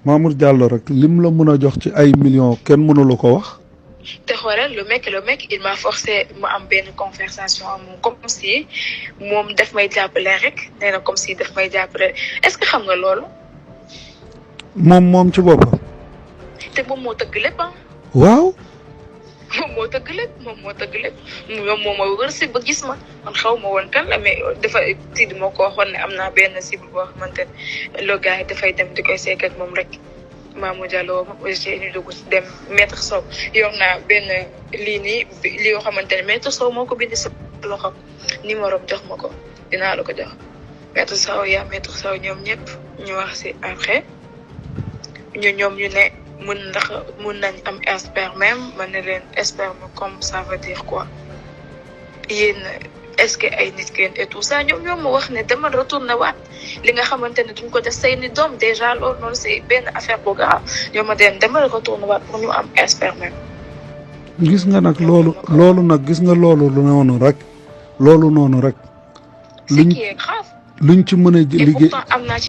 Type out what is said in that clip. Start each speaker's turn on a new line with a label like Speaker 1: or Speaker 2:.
Speaker 1: Mamour Diallo rek lim la mën a jox ci ay millions kenn mënulu ko wax.
Speaker 2: te xoolal le mec il m'a forcé ma am benn conversation am moom comme si moom daf may jàppale rek nee na comme si daf may jàppale est-ce que xam nga loolu.
Speaker 1: moom ci boppam.
Speaker 2: te moom moo tëgg lépp ah.
Speaker 1: waaw.
Speaker 2: moom moo tëgg lépp moom moo ma wër si ba gis ma man xaw ma woon kan la mais dafa tiid moo ko waxoon ne am naa benn cible boo xamante ne le gars yi dafay dem di koy seeg ak moom rek. Mamour Diallo moom aussi ñu dugg dem Maître Sow yor naa benn lii nii li yoo xamante ne Maître Sow moo ko bind si loxo numéro jox ma ko dinaa la ko jox Maître Sow Maître Sow ñoom ñëpp ñu wax si après ñoom ñu ne mun nañ am sperme ma ne leen sperme comme ça veut dire quoi yéen est-ce que ay nit ngeen et tout ça ñoom ma wax ne dama retourné waat li nga xamante ne duñ ko def say ni doom déjà loolu noonu c'est benn affaire bu grave ñoom ma dama retourné waat pour ñu am sperme.
Speaker 1: gis nga nag loolu nag gis nga loolu noonu rek.
Speaker 2: ce qui est grave.
Speaker 1: luñ ci mën a liggéey
Speaker 2: am naa ci